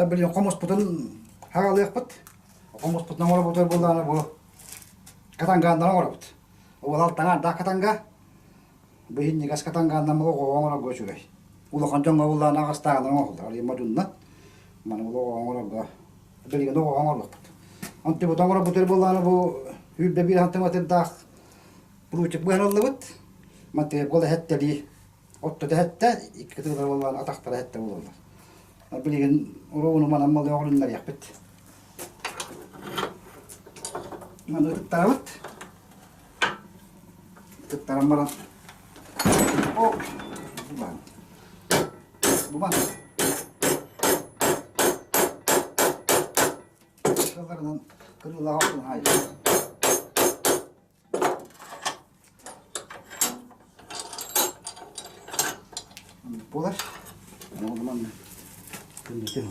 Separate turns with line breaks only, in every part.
Билигин хомуспутун хаалыахпыт. Хомуспутун оҥоробутугар буоллаҕына бу катангааннары оҥоробут. Ол алтаҥаардаах катанга, бу иһинньигэс катангааннан оҕоҕо оҥорорго үчүгэй. Улахан дьоҥҥо буоллаҕына аҕыстааҕынан оҥоһуллар. Арыйма модунна. Маны ол оҕоҕо оҥорорго билигин оҕоҕо оҥоруохпут. Онтубут оҥоробутугар буоллаҕына бу 21 сантиметрдаах прутик быһан ыллыбыт. Мантыгар буола эһэттэлии Отто дэһэттэ, икки тыллара буоллаҕына атахтара эһэттэ буолаллар. Билигин уруубуну манан малыаҕын Маны ытыктарабыт. Ытыктаран баран О, бу Бу Тылларынан кырыылаах охтун Буолар. Манна күндүтүн.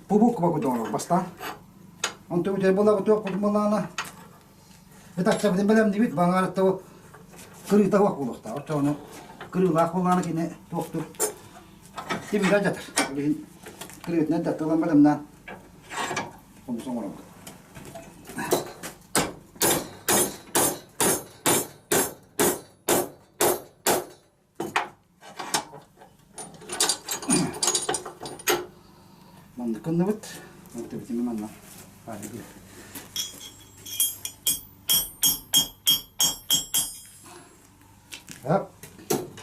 Бу буква кутоҥор бастаан. Онтон үтэй буолла туох кутумалаана. Ытахчабытын бэлэмниибит баҥаарытта кырыыта суох буолуохтаах. Оччоҕуна кырыылаах буоллаҕына кини туохтур тимирэ дьатар. Ол иһин кырыытынан датталан бэлэмнээн хомус оҥоробут. Маннык гынныбыт. Онтубутун манна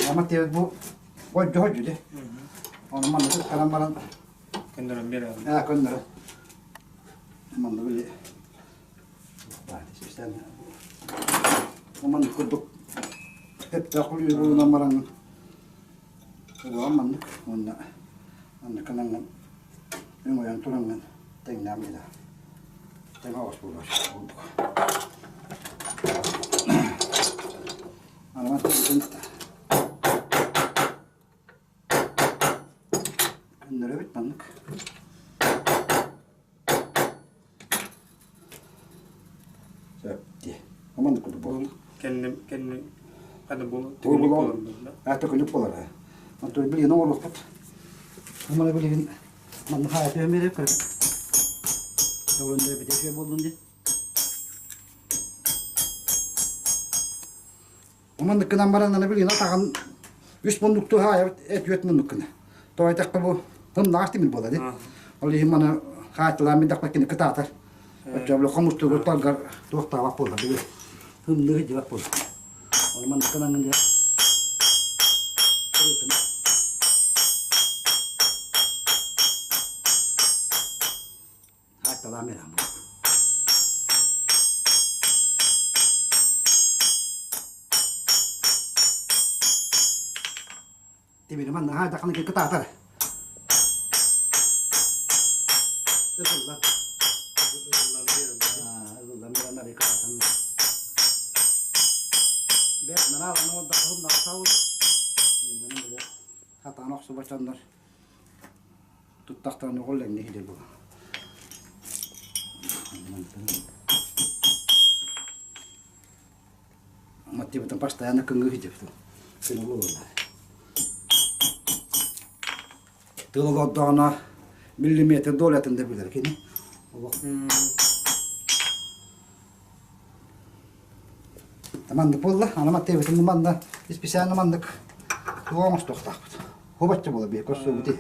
Ама тиэбит бу ойдьо хойдьу дии. Ону манна туттаран баран
Көннөрөн биэрэр.
Аа, көннөрөн. Манна били Маннык курдук сөптөөх күлүү булунан бараҥҥын угаҕын маннык уонна маннык гынаҥҥын өҥөйөн тураҥҥын тэҥнээн биэрэ тэҥ оҕус буолар курдук. Аны Көннөрөбүт маннык. Сөп дии. Маннык курдук буолла.
Кэнним кэнним хана бу
Бу буолар. А төкүнүк буолар. Онтон билигин оҥоруохпут. Маны билигин манна хаайа түһэн биэриэп көрө. Олонда битэ буоллун дии. Маннык гынан баран аны билигин атаҕын үс муннуктуу хаайабыт эт үөт муннук гына. Тоҕо эттэххэ бу тымнаҕас тимир буолар дии. Ол иһин маны хаайталаан билдэхпэ кини кытаатар. Оччо били хомустуугу таргар туохтаабат буолар били ымныы дьыбат буолар. Ол маннык гынан дьэ Хаайталаан биэрэн буолар. Тимири манна хаайдаххына кытаатар. Ытыллан. Ытыллан биэрэн арый кытаатан. Бэт нарааланы оҥордоххун нахсаабыт. Хатаан охсубачаннар туттахтарына оҕоллэҥҥэ иһитэр буолар. Мотивытын постоянно кыҥыы сидебит. Күнү буолла. Тыл олордоҕуна миллиметр долятын да билэр кини. Маннык буолла. Аны Матвеевытын манна специально маннык туох оҥостуохтаахпыт. Хобачча буола биэ көрсүбүти.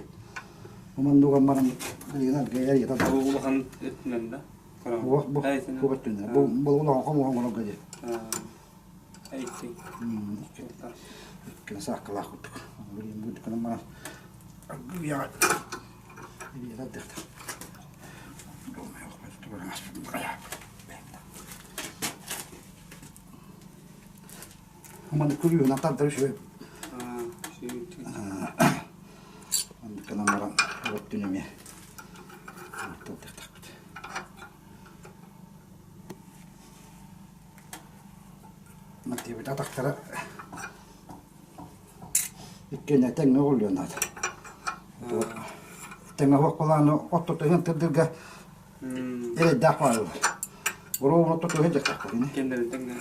Маннуган баран билигин аргыйар
Бу улахан өттүнэн да?
Бу бу бу өттүнэн. Бу бу улахан хомуһун оҥорорго диэн.
Эйти.
Иккини сааккалаах курдук. Билигин бу дуканан баран аргыйаҕа Маннык күлүүһүн тардар үчүгэй. Маннык гынан баран өттүн эмиэ тылдыахтаахпыт. Матиыбыт атахтара Иккиэннэ тэҥҥэ оҕуллуон наада. Тэҥҥэ оһох былааны оттотуһун тырдырга эрэйдээх бааллар. Уруубун оттотуһун дьахтахпын.
Иккиэннэрин тэҥҥэ.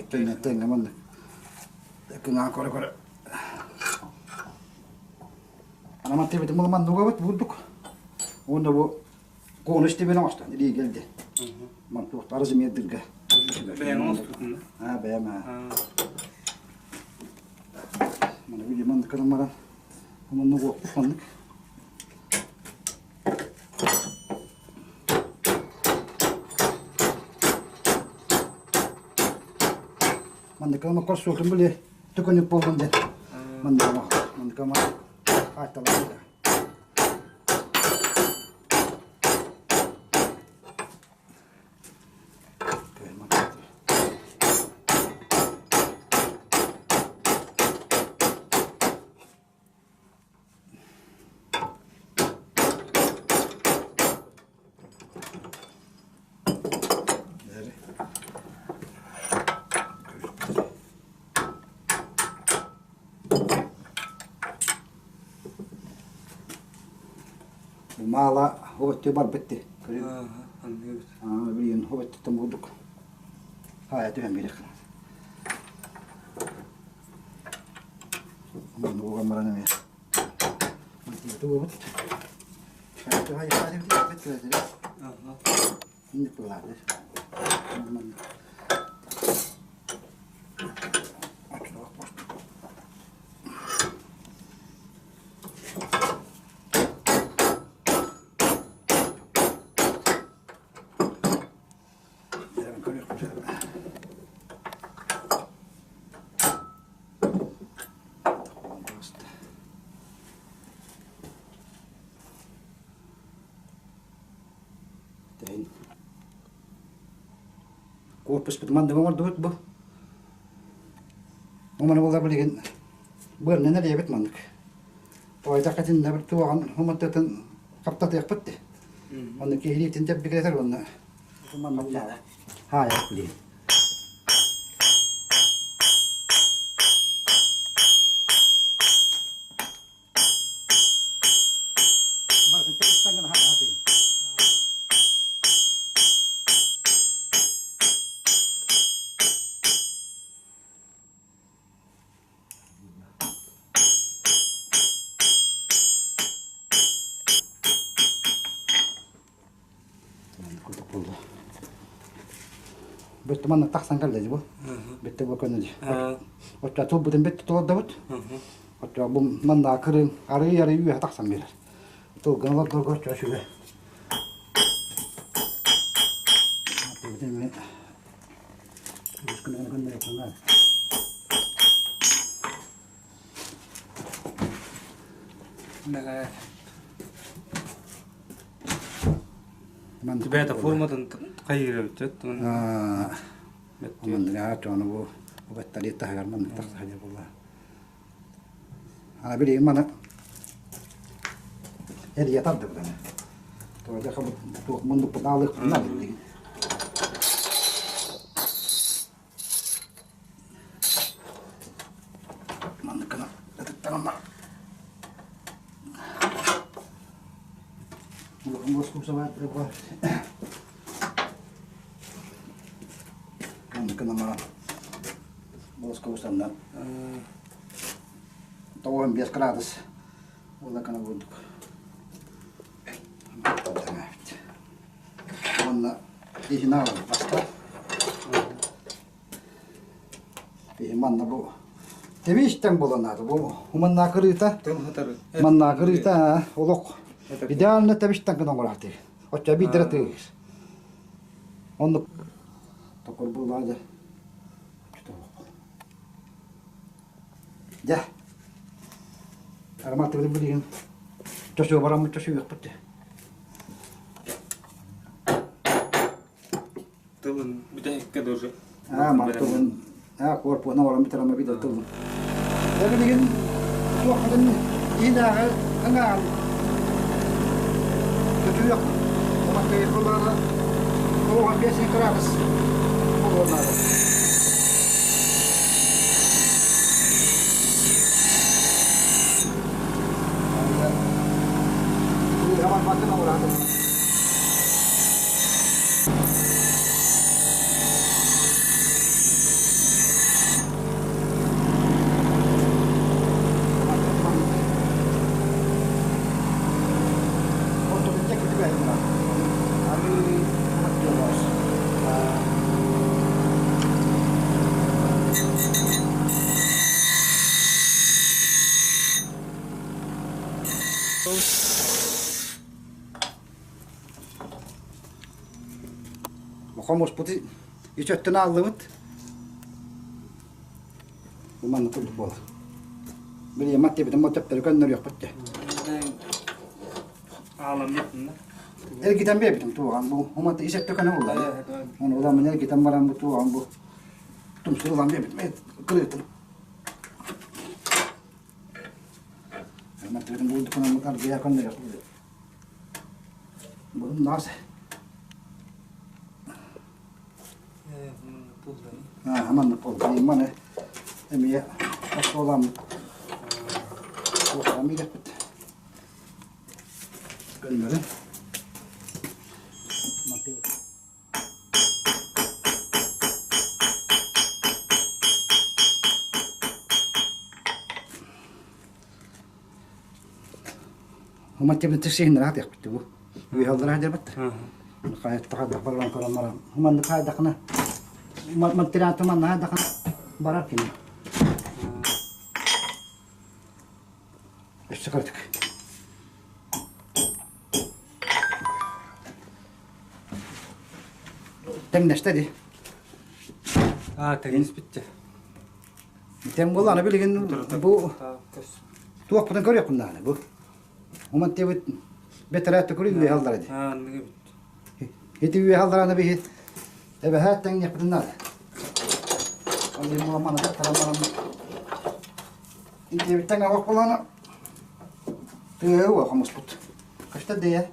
Иккиэннэрин тэҥҥэ маннык. Кыҥаан көрө-көрө. Анаман тебитин булман нугабыт бурдук. Уонна бу конус тебин оҥостон илии келди. Ман туохтары зимердирге.
Бэйэҥ оҥостубутун да?
Аа, бэйэм аа. Маны били маннык гынан баран, маннык уоппут маннык. Маннык корсуотун били төкөнүк буоллун диэн маннык маннык хаайталаан. Маала хоботтуу барбыт дии. Билигин хоботтуттан бурдук. Хаайа түһэн биэриэххэ. Манна уган баран эмиэ. Тугубут. Инник быылаатыр. Тэһин корпуспут маннык оҥордубут бу. Оманы буолар билигин быаннан эрийэбит маннык. Тоойдох итиннэ бір туоҕун хумуттатын хаптатыахпыт дии. Онно киһилиитин тэббигирэтэр уонна хаайа билигин. Барытын тэбистэн гына хаһаатыйын. Бүттү манна тахсан кэллэ бу. Бүттү бу көнө. Оччо тылбытын бүттү толордобут. Оччо бу манна кырын арый-арый үөһэ тахсан биэрэр. Тылгын олордорго оччо үчүгэй.
Бэйэтэ форматын хайыырабыт
Манныга бу убаттары таһыгар маннык тахсаһа буолла. Ана билигин маны эрийэ тардыбыт аны. Тоҕо туох муннукпут аалыахпытын наада билигин. Маннык гына ытыктанан Маннык гынан баран Москвадан 95 градус буола гына курдук уонна иһин аҕалбыт баста Биһи манна бу тэбиистэн буолан наада бу манна кырыыта манна кырыыта олох идеально тэбистэн гынан оҥораатый оччо биирдэрэ тыыр оннук токур буолаа дьэ дьэ ароматтыбытын билигин чосуо бараммыт чосуйуохпут дьэ
Тылын бүтэһиккэ тоже.
Аа, маны тылын аа, корпуһунан олорон бүтэр ама биир тылын. Билигин туоххатын иһинээҕи ыҥааҕын көтүрүөх уматтыйыллара 95 градус буолуон наада. Хомуспут ич өттүн ааллыбыт. Бу маннык курдук буолар. Билиэмэ аттыбытын бу төптөрү көннөрүөхпүт дэ.
Ааламмытынна.
Эргитэн биэрбитим туоҕан бу умата ис өттө көнө буолла. Оны уламын эргитэн баран бу туоҕан бу тумсур улан биэрбитим кырыытын. Маттыбытын булдукунан аргыйа көннөрүөхпүт. Бу нас Маннык буолла. Маны эмиэ остуоламмыт туохтаан биэрэхпит. Көннөрүн. Уматтыбын тиксиһиннэр аатыахпыт бу. Үөһэллэр аадырбат. Хайаттаха баран көрөн баран. Маннык хаайдахына материалта манна хаайдахына барар кини. Өссө кыратык. Тэҥнэстэ дии.
Аа, тэҥнэспиттэ.
Тэҥ буолла, аны билигин бу туохпутун көрүөхпүн даҕаны бу. Уман диэбит бэтэрээт көрүү үөһэ аллара дии.
Аа, анныгы бүт.
Ити үөһэ аллараны биһи эбэһээт тэҥниэхпитин наада. Ол иһин була маны таран баран диэбиттэн аҕах булана тыаһы уо хомуспут. Кашта дия.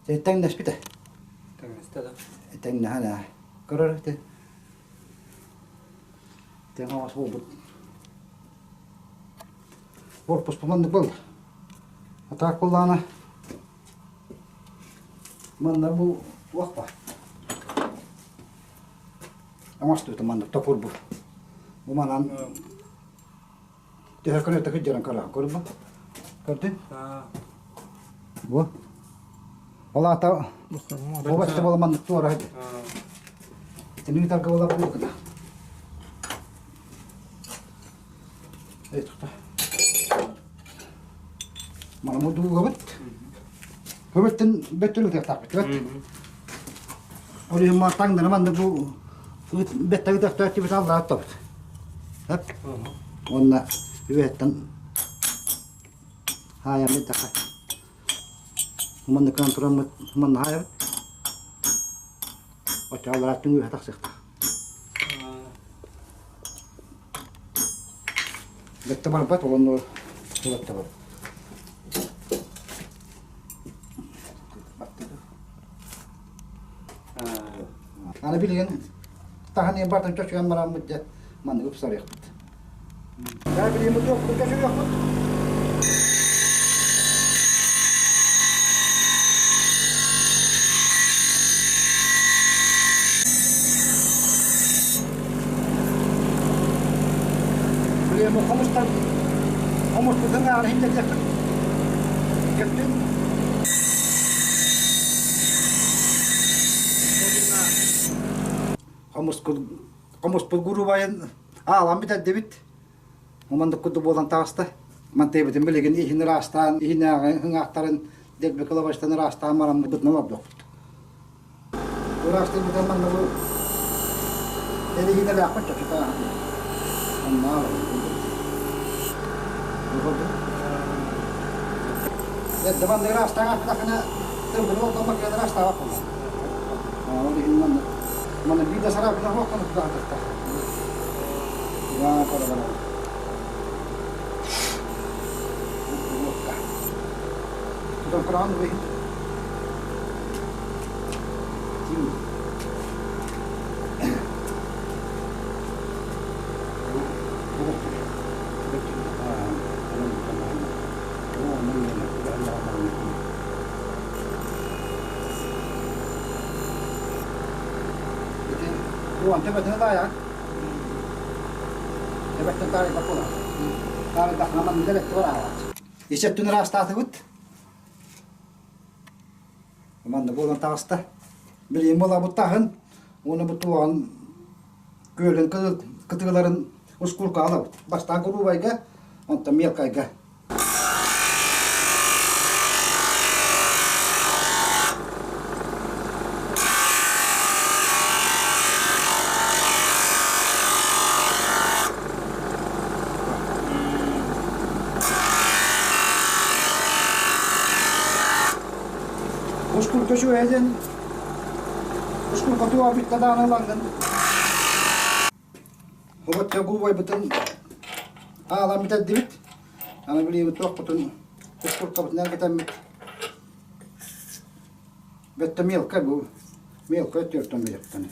Тэҥнэспитэ.
Тэҥнэстэ да.
Тэҥнэһэн ээ. Көрөр ити. Тэҥ оҕос буолбут. Корпус маннык буолла. Атаак буоллаҕына манна бу туох баар. Оҥостубутум маннык топур бу. Бу манан Төһө көнөтө кырдьаран көрөҕүн көрбүт. Көрдүн? Бу. Ол аата бу бачча буола маннык туора сылдьар. Итини ыытарга буола бу гына. Эй, тута. Манамы дуулабыт. Көбөттөн бөттөн ытыахтаахпыт, бөт. Ол иһин таҥнары манна бу бэттэги ытыахтаах аллаа оттобут. Уонна үөһэттэн хаайаммыт даха. Манныккан тураммыт манна хаайабыт. Оччоҕо үөһэ тахсыахтаах. Бэтте барбат, олонно бэтте бар. Аны билигин таһан бартан чочуйан бараммыт дьэ маннык ыпсарыахпыт. Даа билигин бу туохпутун чочуйуохпут. Билигин бу хомустан хомуспутун аҕан иһин Кэптин Хомуспут гурубайын аалан бүтэрдибит. Мамандык курдук буолан таҕыста. Мантыйбытын билигин иһин ыраастаан, иһинээҕи ыҥаахтарын дэлби кылабачтан ыраастаан баран бытынан олордохпут. Ыраастыырбытын манна бу эриһинэлээхпит чочута оннаа Эрдэ маннык ыраастаан аахтахына тылбын олдоммакка ыраастаабат буолла. Ол иһин манна манна биир да сарааппына суохтан тутаатахтар. Тутан кураан бу Уон төбөтүнэ таайаҕын. Төбөттөн таарыйбат буолаҕын. Таарыйдаххына манна дэлэттэ бараҕаат. Ис өттүн ыраастаатыбыт. Манна буолан таҕыста. Билигин буолабыт таһын уонна бу туоҕун күөлүн кытыыларын ускулка алабыт. Бастаан куруубайга, онтон мелкайга. Ускурка үчүгэйдин ускурка туох бүтта даҕаны ылаҥҥын Оҕоччо губайбытын аалан бүтэрдибит. Аны билиибит туохпутун ускуркабытын эргитэммит. Бөттө мелкай бу. Мелкай түөртөн билэптэн.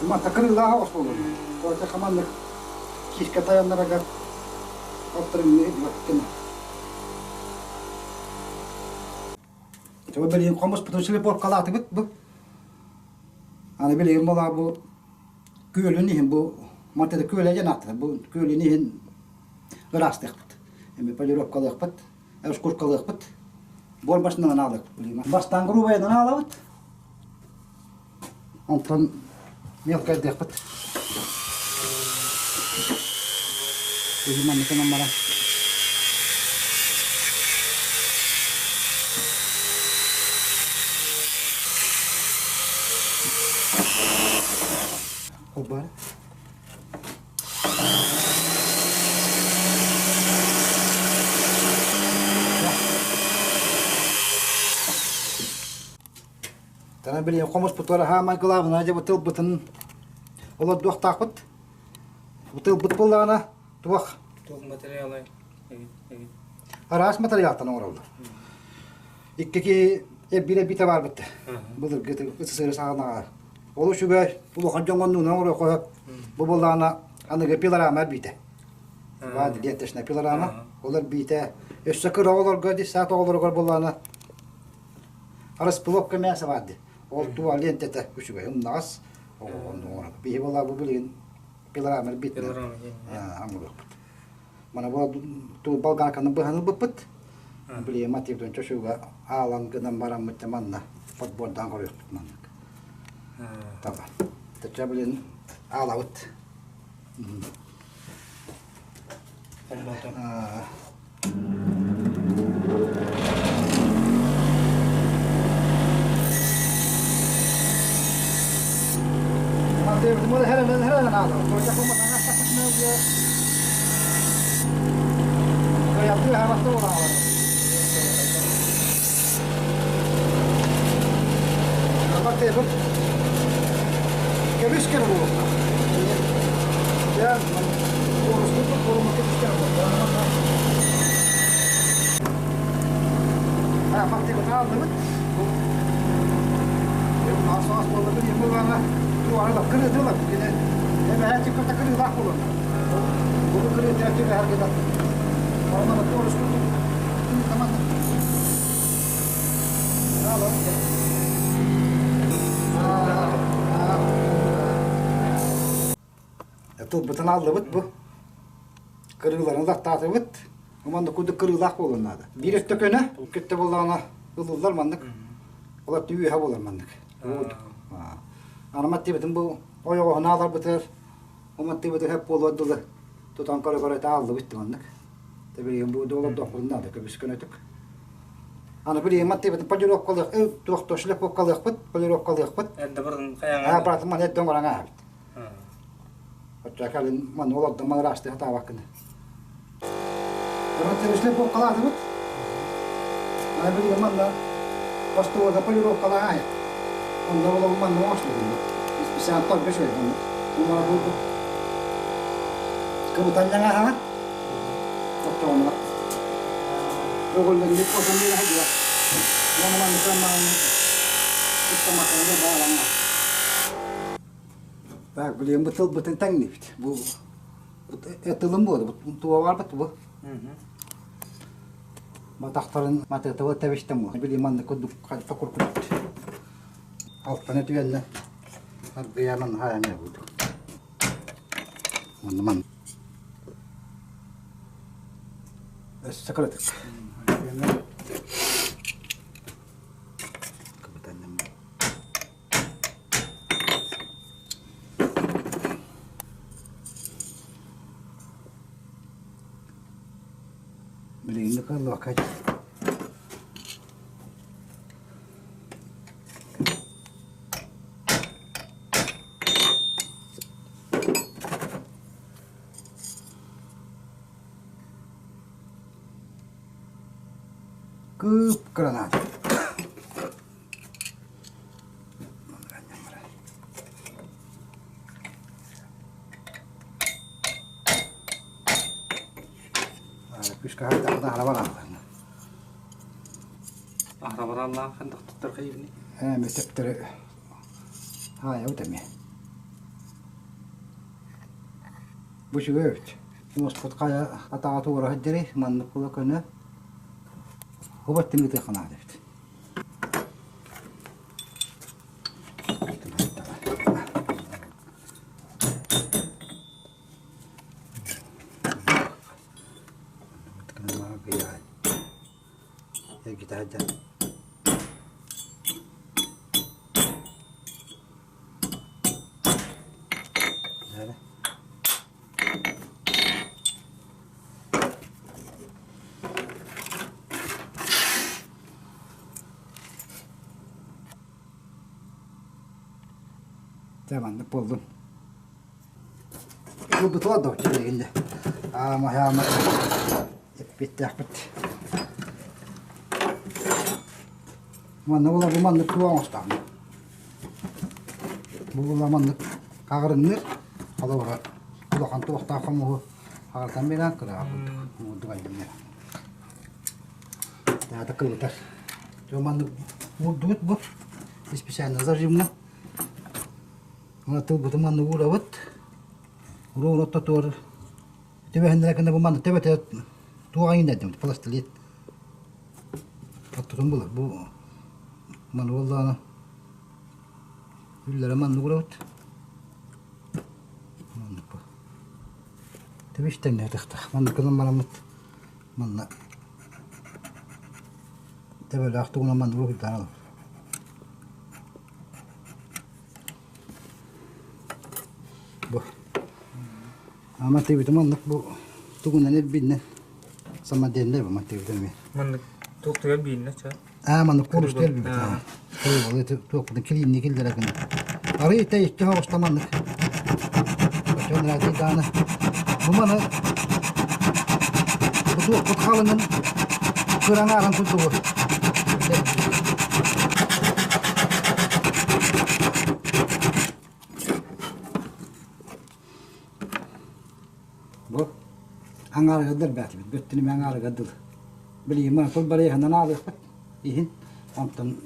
Манта кырыылаах оҕус буолуо. Тоҕо хаманнык киискэ тайаннарыгар оттарыҥны дьыбаттын. Билигин хомуспутун шлифовкалаатыбыт бу. Аны билигин буолаа бу күөлүн иһин бу мантата күөлэ диэн ааттанар. Бу күөлүн иһин ыраастыахпыт. Эми полировкалыахпыт, шкуркалыахпыт. Буор башынан аалыахпыт билигин. Бастаан грубайынан аалабыт. Онтон мелкайдыахпыт. Иһин манныкынан баран. Холборо. Тана билигин хомуспутугар хаамай главное дьэ бу тылбытын олордуохтаахпыт. Бу тылбыт буоллаҕына туох?
Туох материалай?
Араас материалтан оҥороллор. Икки киһи эрбиир эрбиитэ баарбыт. Былыргы СССР саҕанаҕа. Ол үчүгэй улахан дьоҥҥо оннунан оҥоруохха Бу буоллаҕына аныгы пилорама эрбиитэ. Баа ленточная пилорама. Ол эрбиитэ өссө кыра оҕолорго десят оҕолоругар буоллаҕына Распиловка мясо баар дии. Ол туа лентэтэ үчүгэй умнаҕас оҥорор. Биһи буолла бу билигин пилорамер битнер оҥоруохпут. Мана бу ту болгарканы быһан ылбыппыт. Билигин мотивтан чочуга аалан гынан бараммыт манна подбордаан көрүөхпүт маннык. Таба. Тэчэ билин аалабыт. Кэбискэр буолуохтаах. Тылбытын аллыбыт бу. Кырыыларын латтаатыбыт. Маннык курдук кырыылаах буолуон наада. Биир өттө көнө, икки өттө буоллаҕына ылыллар маннык. Олор үөһэ буолар маннык. Аны маттыыбытын бу ойоҕоһун ааларбытыгар уматтыыбытыгар хөп буолуор дылы тутан көрө-көрө тааллыбыт маннык. Билигин бу олордохпутун наада көбүс көнөтүк. Аны билигин маттыыбытын полировкалыах, туох шлифовкалыахпыт, полировкалыахпыт.
Эрдэ бұрын қаяңа.
Братым маны эрдэ оҥорон ааһабыт. Оччо кэлин манна олордон маныраастыы сатаабаккын. Шлифовкалаатыбыт. Аны билигин манна остуолга полировкалаан Онно олоҕу манна оҥостубун. Специально торга үчүгэй манна. Умара буолбут. Кыбытан дьаҥаһаҕын. Оттоҕуна Өҕүллэннит отон үөһэ Уонна маннык мааны Ыттамакканы баалаҥа. Так, билигин бу тылбытын тэҥнибит. Бу Тылым буолду, туга барбыт бу. Батахтарын матыатыба тэбистем бу. Били маннык курдук хальта куркут. Алтаны түгэннэ аргыйаман хаайамя буду. Манна ман. Өссө кыратык. Билигин кыаллыбакка Кып-кыранаат.
Аһарабараллаах хандахтыттар хайыбыный?
Мөтөптөрү хаайабыт эмиэ. Бу үчүгэй эбит. Муоспут хайа атаҕа туора сылдьарый, маннык була көнө. Хубат тымыытыахха наада эбит. Дьэ маннык буоллун. Ылбытыла да дьиҥинэ. Аама-аама эппиэттээхпит. Манна була бу маннык туох оҥостооҕун. Бу була маннык хаҕырыҥныыр, холобура улахан туохтаах хомуһу хаҕыртан биэрэн кыраҕа курдук уурдук айдым Таата кылытар. Дьэ маннык уурдубут бу специально зажимно. Уна тылбытын маннык уурабыт. Уруун оттотуор түбэһиннэрэ гына бу маннык төбөтө туох айыын пластилин. Оттотун булар бу маны буоллаҕына үллэрэ маннык уурабыт. Маннык бу. Тэбис тэҥнээтэх маннык гынан бараммыт манна төбөлөөх тугунан маннык уруһуйдаан ылабыт. Бу ама тыыбытым маннык бу тугунан эрбиннэ самодельнай бу матыыбытым эмиэ.
Маннык туох тугар бииннэ ча?
Аа маннык курусту элбибит. Туохпутун килиинни киллэрэ гына. Арый тэйиччи соҕуста маннык. Очон ради дааны. Бу маны бу туохпут халыҥын кыраҥааран курдугу. Бу аҥаарыгар дэлбээтибит, бөттүнүм аҥаарыгар дылы. Билигин маны тыл барыйаһынан аалыахпыт иһин, онтон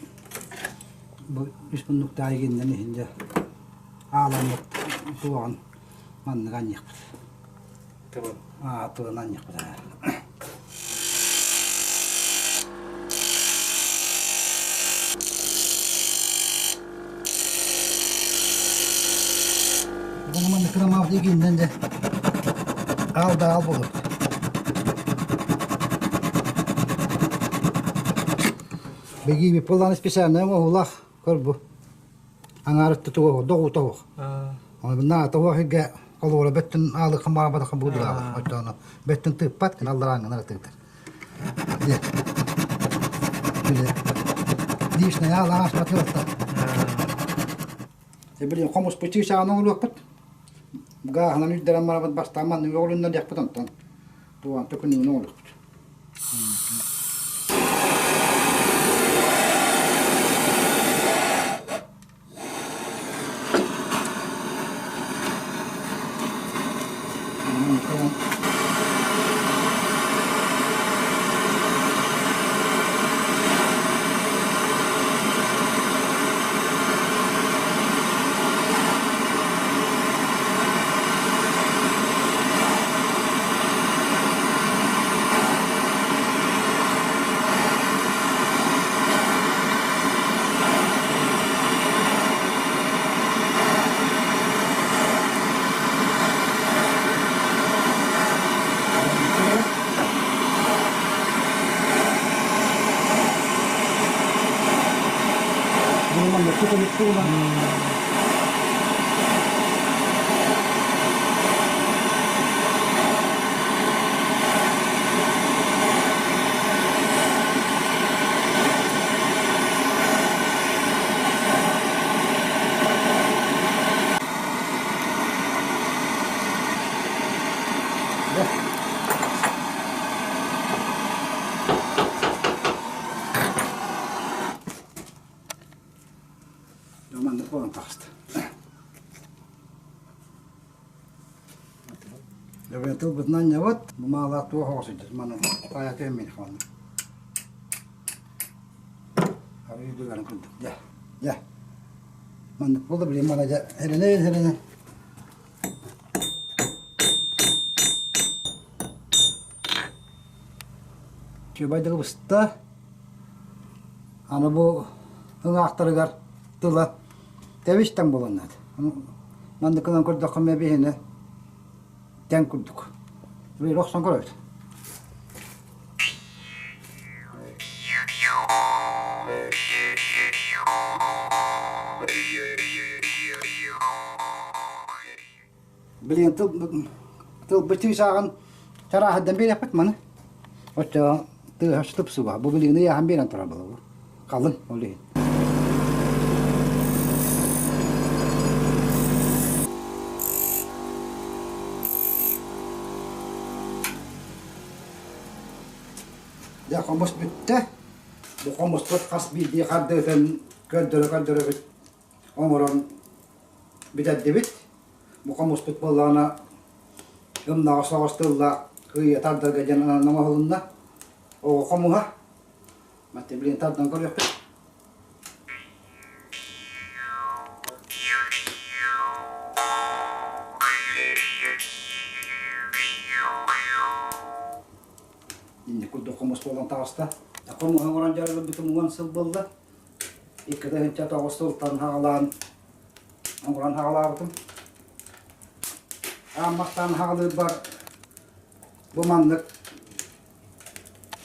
бу үс муннуктаах игиннэн иһин дьэ ааламмыт туоҕун маннык анньыахпыт.
Тылын.
Аа, тылын анньыахпыт. Bunu маннык кырамаах игиннэн дьэ аал да аал буолур. Бигии пулланы специально оҥоһуулаах көр бу. Аҥаарытты тугу доҕуута суох. Наата суох игэ холуора бөттүн аалыхан баабатахан буудураабыт. Оччону бөттүн тыыппат гына аллараангынар тыытар. Били лишний аал ааспат ылта. Билин хомуспут чыычааҕын оҥоруохпут. Гааһынан үрдэрэн барабыт бастаан маннык оҕолунна диэхпит онтон туган төкүнүгүн оҥоруохпут. Тымырчы тымырчы Маннык буолан таҕыста. Дьэ тылбытынан ньабыт, бу маалаах туох оҕо сылдьар, маны таайатыам мин хонно. Арыы быгарын курдук, дьэ, дьэ. Маннык буолла билин мана дьэ, эрэнэ эрэнэ. Чүөбайдыгы быста. Аны бу ыҥаахтарыгар тыла тэбис-тэҥ буолан Маннык гынан көрдөххө эмиэ биһини тэҥ курдук. Биир охсон көрөбүт. Билигин тыл тылбыт чыычааҕын чарааһырдан биэриэхпит маны. Оччоҕо тыаһа тупсуга. Бу билигин ыйааһын биэрэн турар буолуо. Халыҥ ол иһин. Дьэ хомус бүттэ. Бу хомуспут хас биирдии хардыытын көрдөрө-көрдөрөбүт оҥорон бүтэрдибит. Бу хомуспут буоллаҕына ымнаҕас соҕус тыллаах кыйа тардарга диэн ананан оҥоһулунна. Оҕо хомуһа. Маттан билигин тардан көрүөхпүт. Инник курдук хомус буолан таҕыста. Хомуһу оҥорон дьарыгырбытым уон сыл буолла. 2009 сылтан саҕалаан оҥорон саҕалаабытым. Аан бастаан саҕалыырбар бу маннык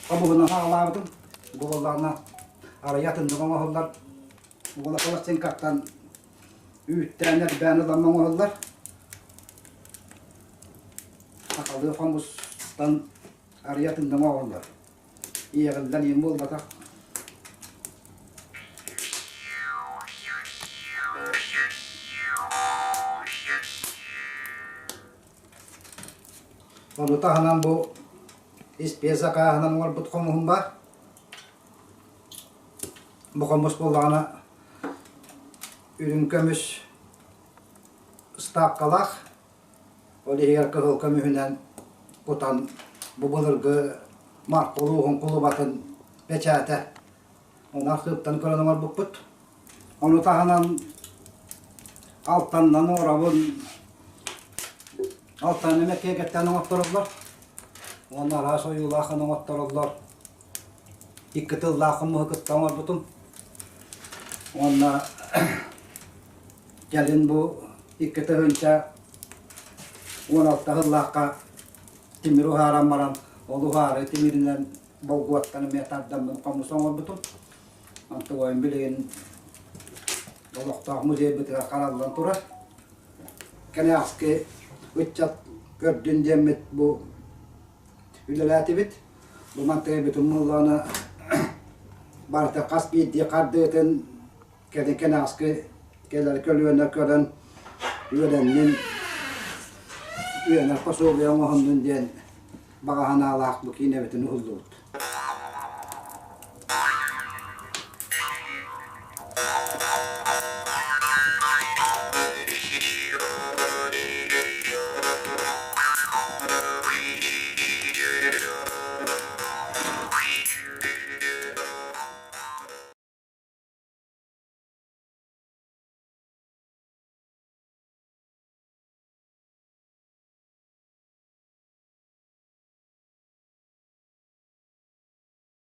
хомуһунан саҕалаабытым. Бу буоллаҕына арыйа атыннык оҥоһуллар. Уола пластинкаттан үүттээн эрбээн ылан оҥоһуллар. Сахалыы хомустан арыйа атыннык оҥоһуллар. Иэҕиллэн иин буолбатах. Ону таһынан бу испиэ сакааһынан оҥорбут хомуһум баар. Бу хомус буоллаҕына үрүҥ көмүс ыстаапкалаах, ол иһигэр кыһыл көмүһүнэн кутан бу былыргы Марко улууһун кулубатын бэчээтэ. Ону архыыптан көрөн оҥорбуппут. Ону таһынан алтаннан оҥоробун, алтан эмэ киэргэттэн оҥоттороллор. Уонна араас ойуулаахын оҥоттороллор. Икки тыллаах хомуһу кытта оҥорбутум. Уонна кэлин бу 2016 сыллаахха тимир уһааран баран, ол уһаары тимиринэн болгуоттан эмиэ тардаммын хомус оҥорбутум. Онтугайым билигин олохтоох музейбытыгар хараллан турар. Кэнэҕэски ыччат көрдүн диэммит бу үлэлээтибит. Бу мантыйбытын буоллаҕына барыта хас биирдии хардыытын кэлин кэнэҕэски кэлэр көлүөнэ көрөн үөрэннин, үөрэнэр пособие оҥоһуннун диэн баҕа санаалаах бу киинэбитин уһуллубут.